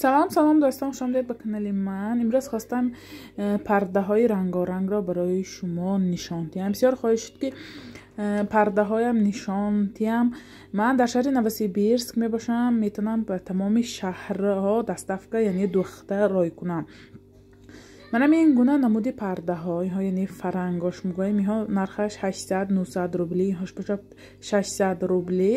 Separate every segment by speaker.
Speaker 1: Салом, салом, дӯстон, хуш омадед ба канали ман. Имрӯз хостам пардаҳои рангорангро барои шумо нишон диҳам. Бисёр хоҳиш шуд, ки пардаҳоям нишон диҳам. Ман дар шаҳри Новосибирск мебошам, метавонам ба тамоми шаҳрҳо доставка, яъне духта рой кунам. Манам ин гуна намуди пардаҳо, инҳо яъне фарангош мегӯем, инҳо нархаш 800, 900 рубли, инҳош бошад 600 рубли.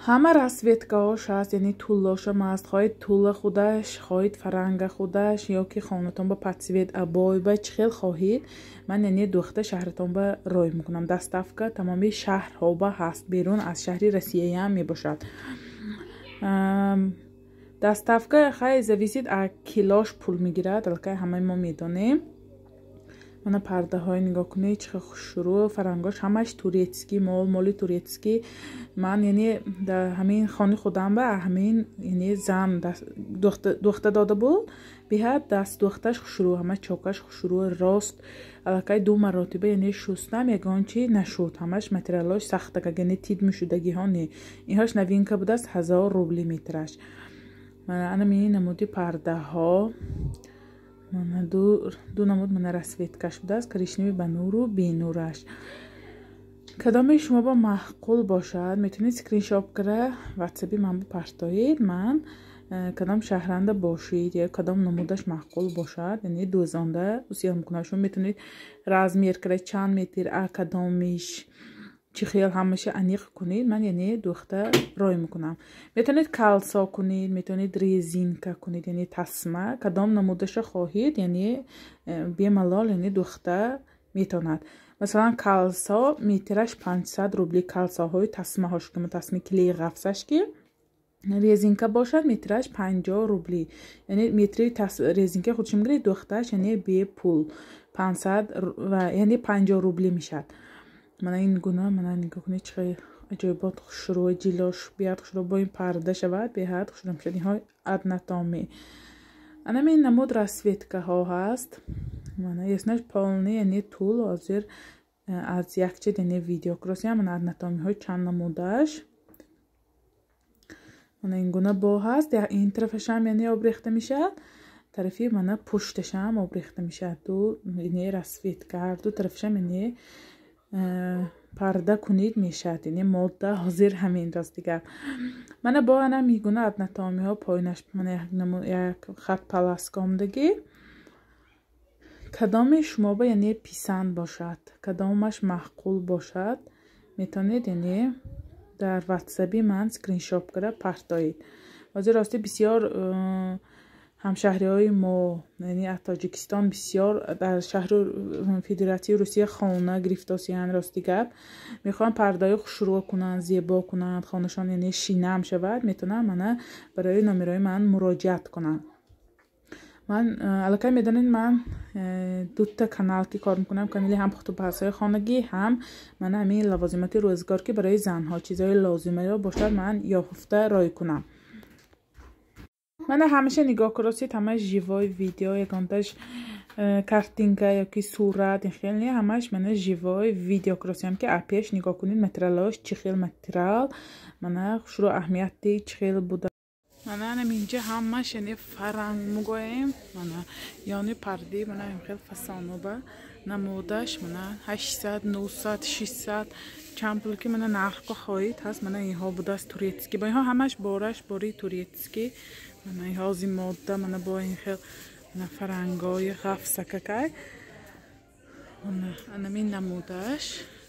Speaker 1: Ҳама расцветкаҳош ҳаст, яъне туллошам ҳаст. Хоҳед тулла худаш, хоҳед фаранга худаш, ё ки хонатон ба под цвет обой ба чӣ хел хоҳед, ман яъне духта шаҳратон ба рой мекунам. Доставка тамоми шаҳрҳо ба ҳаст, берун аз шаҳри Россияам мебошад. Доставка хай зависит аз килош пул мегирад, аллакай ҳамаи мо медонем. Мана пардаҳои нигоҳ кунед, чӣ хел хушрӯ, фарангош ҳамаш турецкий, мол, моли турецкий. Ман яъне дар ҳамин хони худам ба ҳамин яъне зан духта дода буд, беҳад дастдухташ хушрӯ, ҳама чокаш хушрӯ, рост. Аллакай ду маротиба яъне шустам, ягон чи нашуд, ҳамаш материалош сахтакак, яъне тид мешудагиҳо не. Инҳош новинка будааст, 1000 рубли метраш. Анам ин намуди пардаҳо, мана ду намуд, мана расцветкаш будааст, коричневый ба нуру бенураш. Кадоме шумо ба маъқул бошад, метавонед скриншот кара ватсаби ман бипартоед. Ман кадом шаҳранда бошед ё кадом намудаш маъқул бошад, яъне дӯзонда усия мекунам. Шумо метавонед размер кара, чанд метр, а кадомиш чӣ хел, ҳамаша аниқ кунед, ман яъне духта рой мекунам. Метавонед калсо кунед, метавонед резинка кунед, яъне тасма, кадом намудаша хоҳед, яъне бемалол яъне духта метавонад. Масалан, калсо метраш 500 рубли, калсоҳои тасмаҳош, ки тасми клей ғафсаш, ки резинка бошад, метраш 50 рубли, яъне метри резинка худш мегиред, духташ яъне бепул 500 ва яъне 50 рубли мешавад. Мана ин гуна, мана нигоҳ кунед, чӣ хел аҷоибот, хушрӯ, ҷилош беҳад хушрӯ, бо ин парда шавад, беҳад хушрӯ мешавад. Инҳо однотонный. Анам ин намуд расцветкаҳо ҳаст. Мана яснаш полный, яъне тул ҳозир аз якчед яъне видео кросиям. Мана однотонныйҳои чанд намудаш, мана ин гуна бо ҳаст. Ин тарафашам яъне обрехта мешавад, тарафи мана пушташам обрехта мешавад. Ду яъне расцветка, ҳарду тарафашам яъне парда кунед мешавад. Яъне модда ҳозир ҳамин рост дигар. Мана бо ана мигуна однотонныйҳо, поинаш мана як хат полоска омдагӣ. Кадоме шумо ба яъне писанд бошад, кадомаш маъқул бошад, метавонед яъне дар ватсаби ман скриншот кара партоед. Ҳозир рости бисёр ҳамшаҳриҳои мо, яъне аз Тоҷикистон, бисёр дар шаҳру Федератсияи Русия хона гирифтосиянд. Рости гап, мехоҳанд пардаҳои хушрӯ кунанд, зебо кунанд, хонашон яъне шинам шавад, метавонанд мана барои номерои ман муроҷиат кунанд. Ман аллакай медонед, ман дута канал ки кор мекунам, канали ҳам пухтупазҳои хонагӣ, ҳам мана ҳамин лавозимоти рӯзгор, ки барои занҳо чизҳои лозимаро бошад, ман ёфта рой кунам. Мана ҳамеша нигоҳ куросид, ҳамаш живой видео, ягонташ картинка ёки сурат ин хел не, ҳамаш мана живой видео куросиям, ки апеш нигоҳ кунед, материалҳош чӣ хел материал, мана хушрӯ, аҳамияти чӣ хел буда. Мана анам инҷа ҳамаш яъне фаранг мегӯем, мана ёни парди, мана ин хел фасоноба намудаш, мана 800, 900, 600, чанд пул ки мана нархко хоҳед ҳаст. Мана инҳо будааст турецкий, бо инҳо ҳамаш бораш бори турецкий. Мана инҳози модда, мана бо ин хел мана фарангои ғафсакакай, анамин намудаш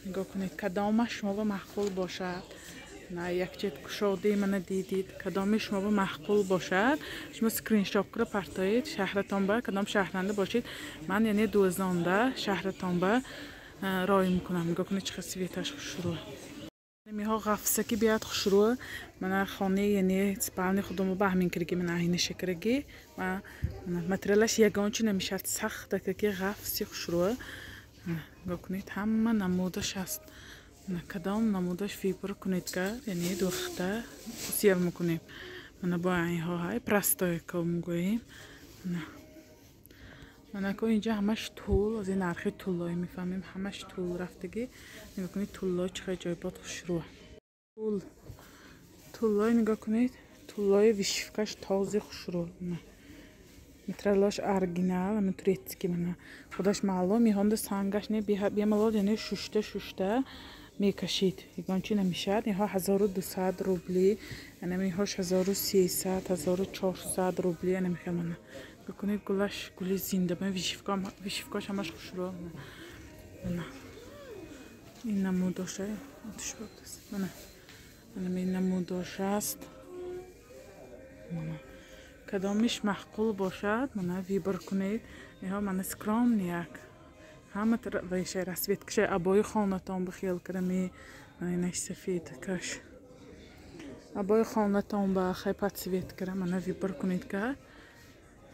Speaker 1: нигоҳ кунед. Кадомаш шумо ба маъқул бошад, на якчет кушодӣ, мана дидид, кадоми шумо ба маъқул бошад, шумо скриншот кара партоед. Шаҳратон ба кадом шаҳранда бошед, ман яъне дӯзонда шаҳратон ба рой мекунам. Нигоҳ кунед, чӣ хел цветаш хушрӯ, меҳо ғафсаки биёд хушрӯ. Мана хонаи яъне спальни худомо ба ҳамин кираги, мана айнаша кираги, материалаш ягон чи намешавад, сахтака ки ғафси хушрӯ. Нигоҳ кунед, ҳама намудаш ҳаст. Кадом намудаш выбор кунед, гар яъне духта усиял мекунем. Мана бо инҳо ҳай простой ко мегӯем. Мана ко инҷа ҳамаш тул, аз ин нархи туллое мефаҳмем, ҳамаш тул рафтагӣ. Нигоҳ кунед, тулло чӣ хел ҷойбот хушрӯ, тул, туллое нигоҳ кунед. Туллои вышивкаш този хушрӯ. Материалаш оригинал, ами турецкий мана. Худаш маълум, иҳонда сангаш не бемалол, яъне шушта шушта мекашид. Ягон чи намешавад. Инҳо 1200 рубли, анами инҳош 1300, 1400 рубли, анами хел мана. Бикунед гулаш гули зинда, ман вышивкаш ҳамаш хушрӯ. Мана. Ин намудоша, отушбаст. Мана. Анами ин намудош аст. Мана. Кадомиш маъқул бошад, мана выбор кунед. Инҳо мана скромный як. Ҳама вайшай расцветкашай обои хонатон ба хел кардами, мана инаш сафедкаш. Обои хонатон ба хай подсвет кара, мана выбор кунед ка.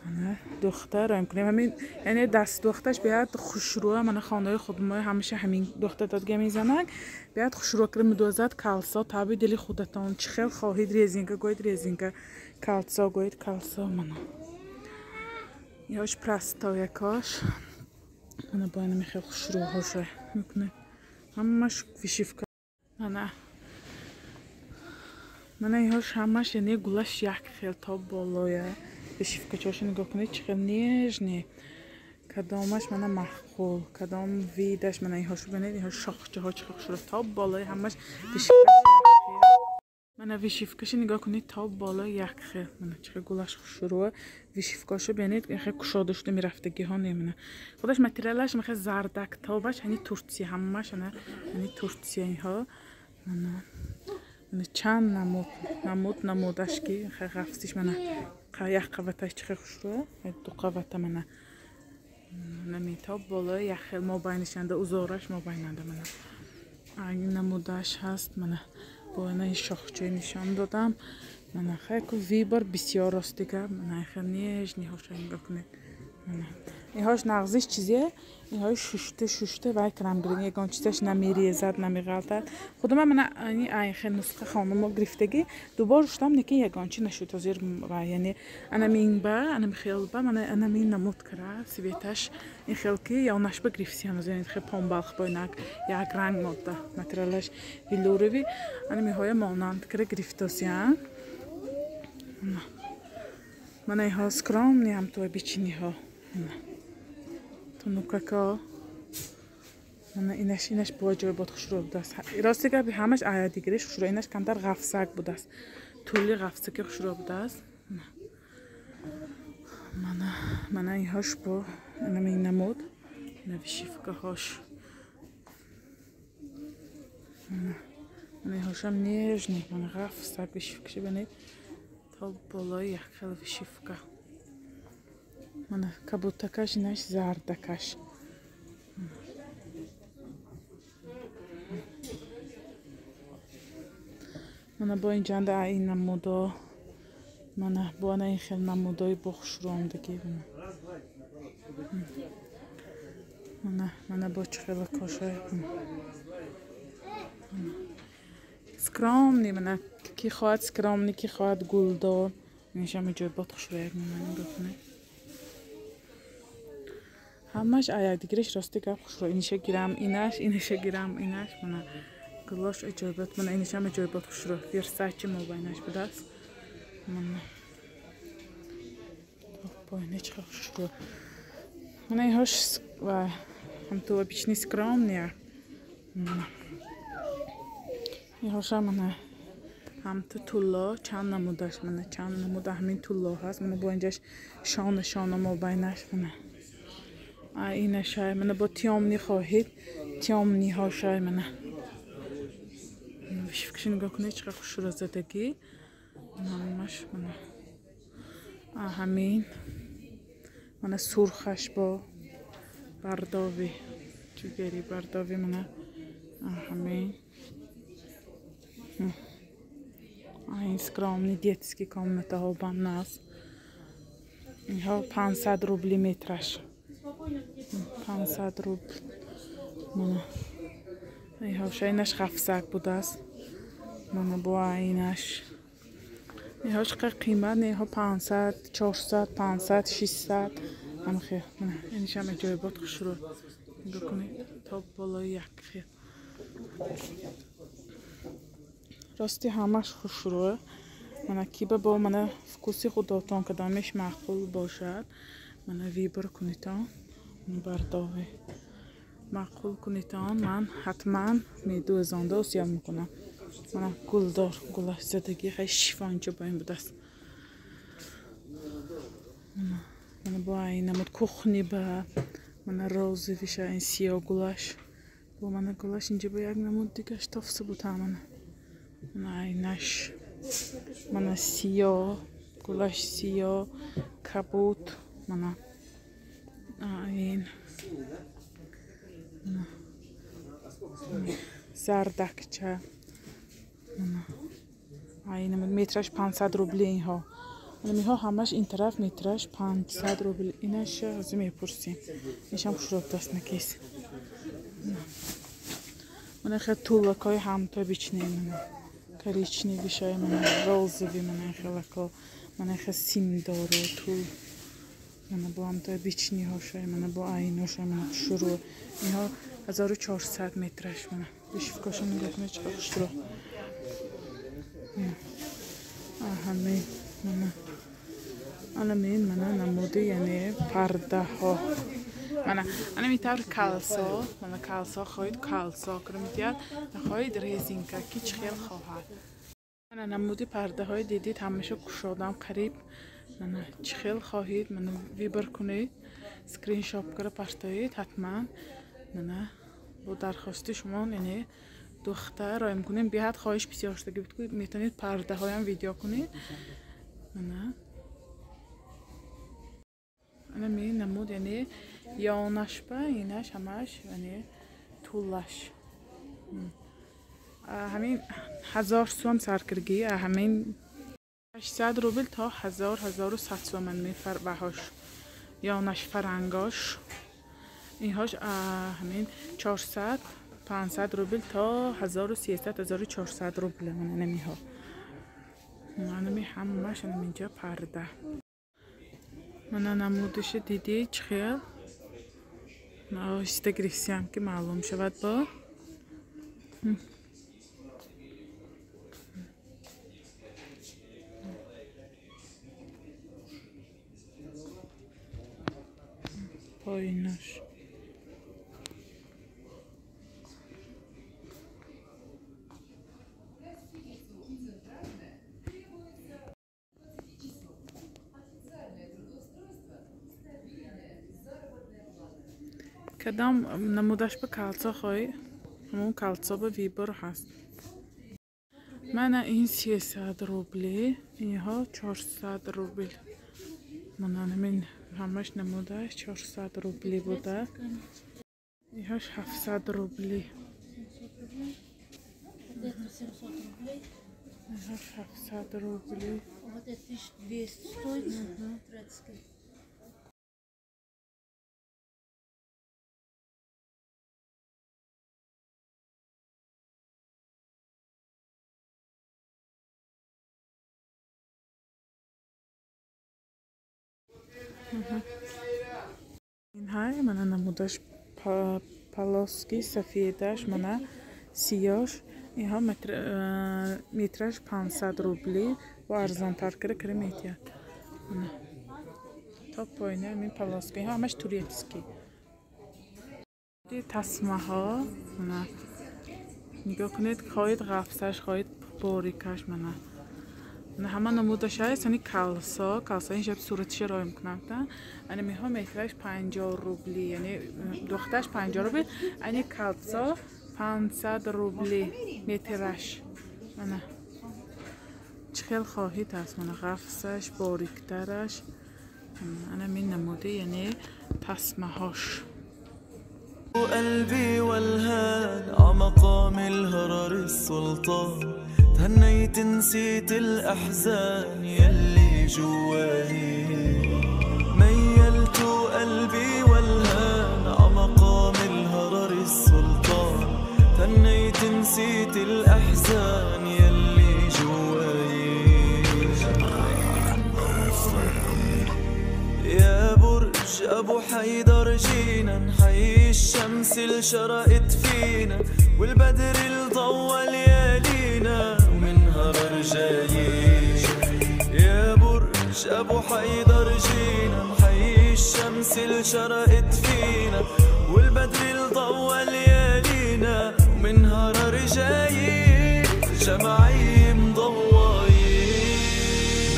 Speaker 1: Мана духта роем кунем. Ҳамин яъне даст духташ беҳад хушрӯ, мана хонаи худмо ҳамеша ҳамин духта додга мезанад. Беҳад хушрӯ кара медозад калсо, таби дили худатон чӣ хел хоҳед, резинка гӯед резинка, калсо гӯед калсо, мана. Ёш простоякош. Мана бо инами хел хушрӯҳоша мекунед. Ҳамаш вышивка. Мана. Мана инҳош ҳамаш яъне гулаш як хел то болоя. Вышивкачоша нигоҳ кунед, чӣ хел нежный. Кадомаш мана маъқул, кадом видаш, мана инҳошо бинед, инҳо шохчаҳо чӣ хел хушрӯ, то болои ҳамаш вышивкаш як хел. Мана вышивкаша нигоҳ кунед, то болои як хел. Мана чӣ хел гулаш хушрӯ. Вышивкаша бинед, хел кушода шуда мерафтагиҳо не мана. Худаш материалаш мехел зардак тобаш, ҳани Турция, ҳамаш ана ҳани Турция инҳо. Мана. Мана чанд намуд, намуд намудаш ки хел ғафсиш мана як қаваташ чӣ хел хушрӯ, ду қавата мана. Нами то болои як хел мобайнишанда, узораш мобайнанда мана. Ин намудаш ҳаст, мана. Бо ина ин шохчаи нишон додам. Мана хайку выбор бисёр ростига, мана хел нежный ҳоша нигоҳ кунед. Мана. Инҳош нағзиш чизе, инҳои шушта шушта вай крам гирин, ягон чизаш намерезад, намеғалтад. Худама мана ани ай хел нусха хонумо гирифтагӣ, дубор шуштам, лекин ягон чи нашуд ҳозир вай, яъне анамин ба, анами хел ба, мана анамин намуд кара, цветаш ин хел ки ёнаш ба гирифтӣ ҳанӯз, яъне хел помбалх бойнак, як ранг модда, материалаш велюровый, анамиҳоя монанд кара гирифтосиян. Мана инҳо скромный ҳам то бичиниҳо. Тунукако. Мана инаш инаш бо ҷой бод хушрӯ будааст. Рости гапи ҳамаш ая дигариш хушрӯ, инаш камтар ғафсак будааст. Тӯли ғафсаки хушрӯ будааст. Мана мана инҳош бо анами намуд, ина вышивкаҳош. Мана инҳошам нежный, мана ғафсак вышивкаши бинед. То болои як хел вышивка. Мана кабутакаш инаш зардакаш. Мана бо инҷанда ин намудо, мана бо ана ин хел намудои бо хушрӯ омдагӣ. Мана мана бо чӣ хела кошай. Скромный, мана ки хоҳад скромный, ки хоҳад гулдор. Инашам ҷой бод хушрӯ як мана нигоҳ кунед. Ҳамаш аякдигариш рости гап хушрӯ. Иниша гирам, инаш, иниша гирам, инаш. Мана гулош аҷоибот, мана инишам аҷоибот хушрӯ. Версачи мобайнаш будааст. Мана. Топойне чӣ хушрӯ. Мана инҳош ва ҳамту обычный скромный. Мана. Инҳошам мана ҳамту тулло, чанд намудаш, мана чанд намуда ҳамин тулло ҳаст. Мана бо инҷаш шона шона мобайнаш, мана. Инашай, мана бо тёмный хоҳед, тёмныйҳошай, мана. Вышивкаши нигоҳ кунед, чӣ қадр хушрӯ задагӣ. Ҳамаш мана. Ҳамин. Мана сурхаш бо бардови, ҷугери бардови, мана. Ҳамин. Ин скромный детский комнатаҳо бан аст. Инҳо 500 рубли метраш. 500 рубл. Мана. Инҳоша инаш ғафсак будааст. Мана бо инаш. Инҳош қадр қимат не, инҳо 500, 400, 500, 600. Ҳамхел. Мана инашам аҷоибот хушрӯ. Нигоҳ кунед, то болои як хел. Рости ҳамаш хушрӯ. Мана киба бо мана вкуси худотон кадомеш маъқул бошад, мана выбор кунитон, бардове маъқул кунитон, ман ҳатман медӯзонда осиём мекунам. Мана гулдор, гулаш задагӣ хеле шифонча бо ин будааст. Мана бо ин намуд кухни ба мана розовиша, ин сиёҳ гулаш. Бо мана гулаш инҷа бо як намуд дигаш тофса буд мана. Мана айнаш. Мана сиёҳ, гулаш сиёҳ, кабуд, мана ин зардакча. Айн метраш 500 рубли инҳо. Инҳо ҳамаш ин тараф метраш 500 рубл. Инаш ҳозир мепурсем. Иншам хушроб даст накис. Мана хел тулакҳои ҳамто бичнем. Коричневишай, мана розовый, мана хелако, мана хел симдору тул. Мана бо ҳамто бичниҳошай, мана бо айношай, мана хушрӯ. Инҳо 1400 метраш мана. Вышивкаша нигоҳ кунед чӣ қадр хушрӯ. Ҳамин мана. Анамин мана намуди, яъне пардаҳо. Мана анами тавр калсо, мана калсо хоҳед калсо кара медиҳад, нахоҳед резинка, ки чӣ хел хоҳад. Мана намуди пардаҳои дидид, ҳамаша кушодам қариб. Мана чӣ хел хоҳед, мана выбор кунед, скриншот кара партоед ҳатман. Мана бо дархости шумо, яъне духта роем кунем, беҳад хоҳиш бисёр шудаги буд, ки метавонед пардаҳоям видео кунед. Мана анами намуд, яъне ёнашба инаш ҳамаш, яъне тулаш. Ҳамин 1000 сом саркиргӣ, ҳамин 800 рубл то 1000, 1100 сом баҳош. Ёнаш фарангош. Инҳош ҳамин 400, 500 рубл то 1300, 1400 рубл. Мана намиҳо. Мана ҳамаш инҷа парда. Мана намудиша дидӣ чӣ хел? Оҳиста гирифтиам ки маълум шавад бо. Поинаш. Кадом намудаш ба калсо хоҳӣ, ҳамон калсо ба выбор ҳаст. Мана ин 300 рубли, инҳо 400 рубл. Мана ҳамин ҳамаш намудаш 400 рубли буда. Инҳош 700 рубли. Инҳош 700 рубли.
Speaker 2: Вот это 1200 стоит, турецкий.
Speaker 1: Инҳай мана намудаш полоски сафедаш, мана сиёш. Инҳо метраш 500 рубли ва арзонтар кара кара метиҳад. Мана то поина ҳамин полоски, инҳо ҳамаш турецкий. Тасмаҳо мана нигоҳ кунед, хоҳед ғафсаш, хоҳед борикаш. Мана ҳама намудаш ҳаст, ани калсо, калсо ин шаб суратиша роем кунам та. Ани меҳо метраш 50 рубли, яъне духташ 50 рубли, ани калсо 500 рубли метраш. Мана чӣ хел хоҳед ҳаст, мана ғафсаш, бориктараш. Ана мин намуди, яъне тасмаҳош.
Speaker 3: قلبي والهان عمقام الهرر السلطان تهنيت نسيت الأحزان يلي جوالي ميلت قلبي والهان عمقام الهرر السلطان تهنيت نسيت الأحزان يلي جواي يا برج أبو حيدر جينا نحيي الشمس اللي شرقت فينا والبدر اللي ضوى ليالينا ومن هرر جايين. شرقت فينا والبدر الضوى ليالينا ومن هرر جاي جمعي مضواي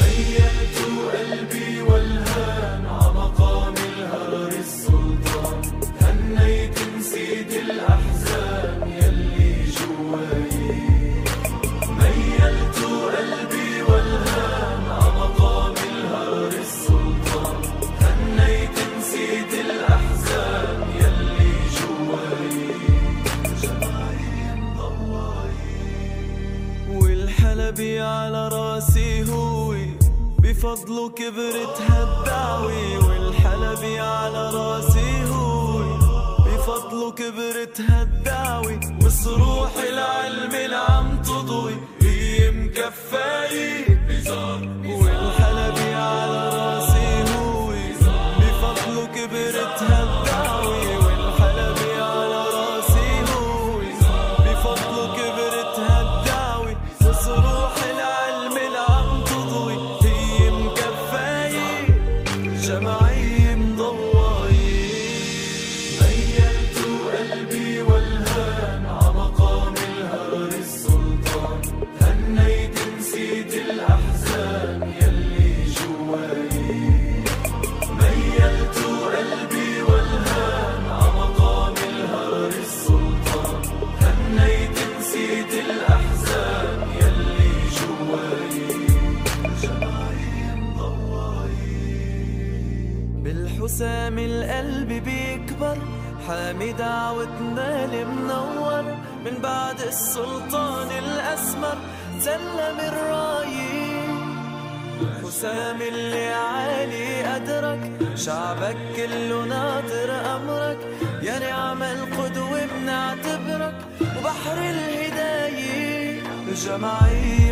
Speaker 3: ميلت قلبي والهان عمقام الهرر السلطان هنيت نسيت الأحزان يلي جواي ميلت قلبي والهان عمقام الهرر السلطان هنيت نسيت الأحزان يلي جواي جمعي مضواي والحلبي على راسي هوي بفضله كبرت هالدعوي والحلبي على راسي هوي بفضله كبرت هالدعوي وصروح العلم العم تضوي هي مكفاية والحلبي على راسي هوي بفضله كبرت هالدعوي والحلبي على راسي هوي بفضله كبرت هالدعوي وصروح العلم العم تضوي هي مكفاية جمعي مضواي ميلت قلبي والهان عمقام الهرر السلطان هنيت نسيت الأحزان يلي جواي ميلت قلبي والهان عمقام الهرر السلطان هنيت نسيت الأحزان يلي جواي جمعي مضواي بالحسام القلب بيكبر حامي دعوتنا المنور من بعد السلطان الأسمر سلم الراي حسام اللي عالي قدرك شعبك كله ناطر أمرك يا نعم القدوة بنعتبرك وبحر الهداية جمعي.